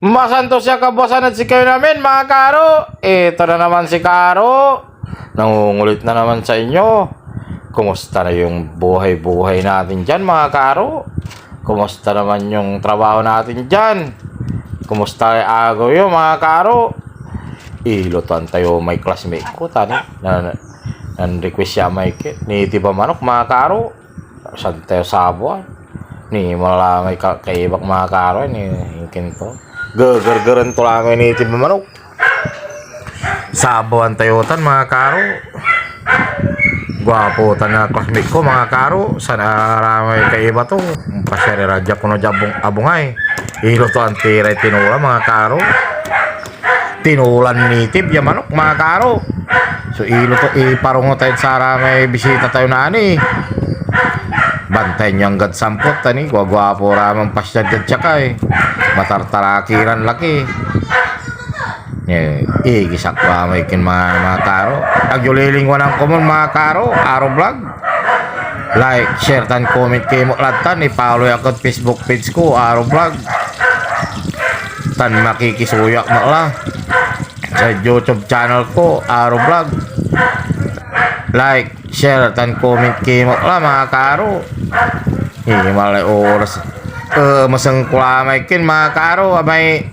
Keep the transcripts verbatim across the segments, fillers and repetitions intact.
Masantos ya kabuasan ed sikayon amin, mga kaaro. Ito na naman si Kaaro. Nangungulit na naman sa inyo. Kumusta na yung buhay-buhay natin dyan, mga kaaro? Kumusta naman yung trabaho natin dyan? Kumusta yung agaw yo, mga kaaro? Ilutuan tayo may classmate ko, tani. Na, na, nan-request siya may ki-, native a manok, mga kaaro. San tayo sabuan. Ni, wala may ka-, kaibak, mga kaaro, ni, inkin ko. Gegergeren to lang yung native a manok. Sabuan tayo tan, mga kaaro. Guapo tan na classmate ko, mga kaaro. Sana ramay kaiba to. Pasyari radya ko na dyan abung-, abungay. Ilutuan tiray tinula, mga kaaro. Tinulan native ya manok, mga kaaro. So, iluto, iparungo tayo saramay bisita tayo na ani. Bantayan yo anggad sampot, tani, guaguapo ra man pasyar diad siak, ay. Matartaraki ran laki. Eh, igisak pa may kin mga, mga kaaro. Agyo lilingwanan komon, mga kaaro, Aro Vlog. Like, share, tan comment kayo met la tan. I-follow yo ak ed Facebook page ko, Aro Vlog. Tan makikisuyo ak met la sa YouTube channel ko, Aro Vlog. Like, share, tan comment kayo met la, mga kaaro. Himalay oras. Eh, masengko la may kin, mga kaaro, amay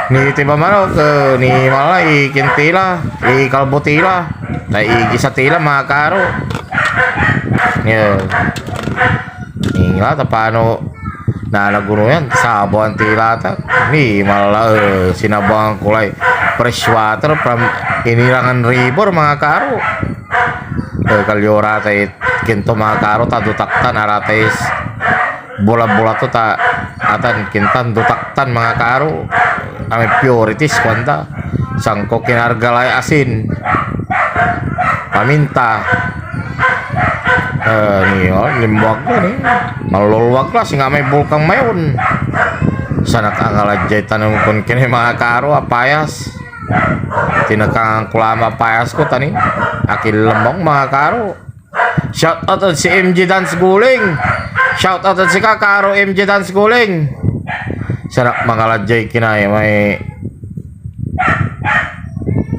native a manok, eh, nimal la, ikin ti la, ikalbo ti la, ta igisa ti la, mga kaaro. Yun. Inga, ta pano nanaguno yan, sabuan ti la ta. Nimal la, eh, sinabuan ko lay fresh water from Inirangan River, mga kaaro. Eh, kalyo ra tay kinto, mga kaaro, ta dutaktan, ara tay s-, bola-bola to, ta atan, kintan, dutaktan, mga kaaro. Amay purities, kuanda. Sanko kinarga lay asin, paminta. Eh, ni, oh, linmuag ko, ni. Manlulwag la, singa may bulkang mayon. Sanak angala jay tanem kon kinay, mga kaaro, a payas. Tinakangan ko la may payas ko, tani. Akin lamang, mga kaaro. Shout out ed si M J Dance Guling. Shout out ed sika, kaaro M J Dance Guling. Sarap mangala jay kinay may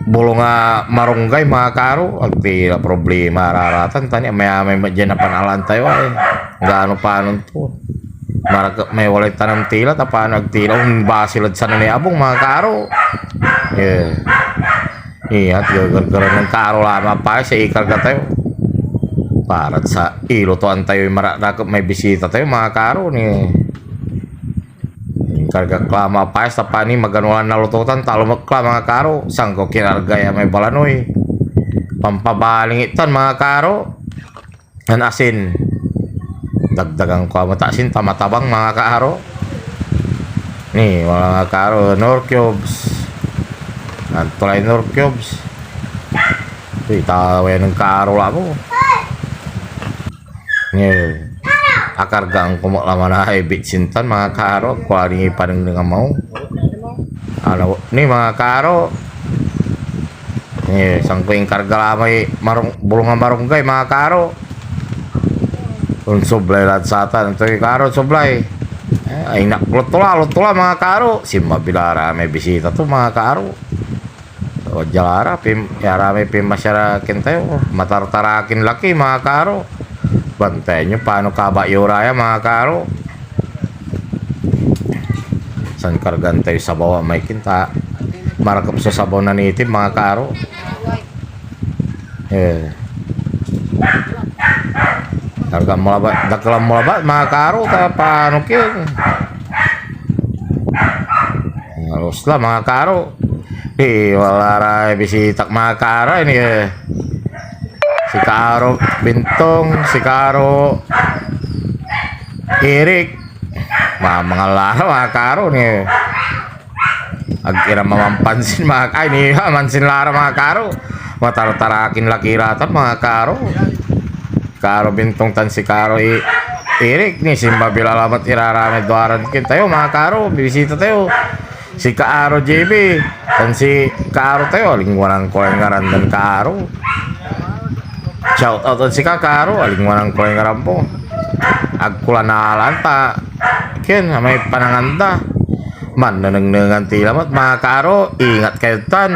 bulong a marunggay, mga kaaro. Agti la problema raratan, tani amay-amay met diay napanalan tayo, ay. Gano panon to. Marakep may walay tanem ti la, ta pano agti la ombasi lad sananey a abung, mga kaaro. Yeah. Iyat, gagargaran nen kaaro la may payas ya ikarga tayo. Para sa ilutuan tayoy mararakep may bisita tayo, mga kaaro, ni inkarga la may payas, ta pano magano lan naluto tan, ta alomok la, mga kaaro. Sanko kinarga ya may balanoy. Pampabalingit tan, mga kaaro. Yan asin. Dagdagan ko met asin ta matabang, mga kaaro. Ni, mga kaaro, Knorr cubes. Anto lay Knorr cubes? Itawen ng kaaro la mo. Ni, akargaan ko met la may bitsin tan, mga kaaro. Kuaring ipanengneng a maong. Ano, ni, mga kaaro. Eh, sanko inkarga la may marung-, bulong a marunggay, mga kaaro. Onsublay lad satan, antoy kaaro, sublay. Eh, ay, nak-, luto la, luto la, mga kaaro. Sinmabi la ra may bisita to, mga kaaro. Wadya la ra, pim-, ya ra may pinmasyar a kintayo. Matartarakin laki, mga kaaro. Bantayan yo, pano kabat yo ra ya, mga kaaro. San kargaan tayo sabaw a may kinta. Marakep so sabaw na native, mga kaaro. Eh. Kargaan mo labat, dakelan mo labat, mga kaaro, ta pano kin. Alos la, mga kaaro. Eh, wala ra bisitak, mga kaaro, ini, eh. Si Kaaro Bintong, si Kaaro Eric. Ma-, mga laro, mga kaaro, ni. Ag ira mamampansin, mga, ay, ni, mansin laro, mga kaaro. Matartarakin laki ratan, mga kaaro. Kaaro Bintong tan si Kaaro I-, Eric, ni, sinmabi la labat ira ra may duaran kintayo, mga kaaro, bibisita tayo. Si Kaaro J B, tan si Kaaro tayo, alingwanan ko lay ngaran dan Kaaro. Shout out ed sika, Kaaro, alingwanan ko lay ngaran mo. Ag ko la naalaan ta, ken, amay panangan da. Mannenengnengan ti lamet, mga kaaro, ingat kayo tan.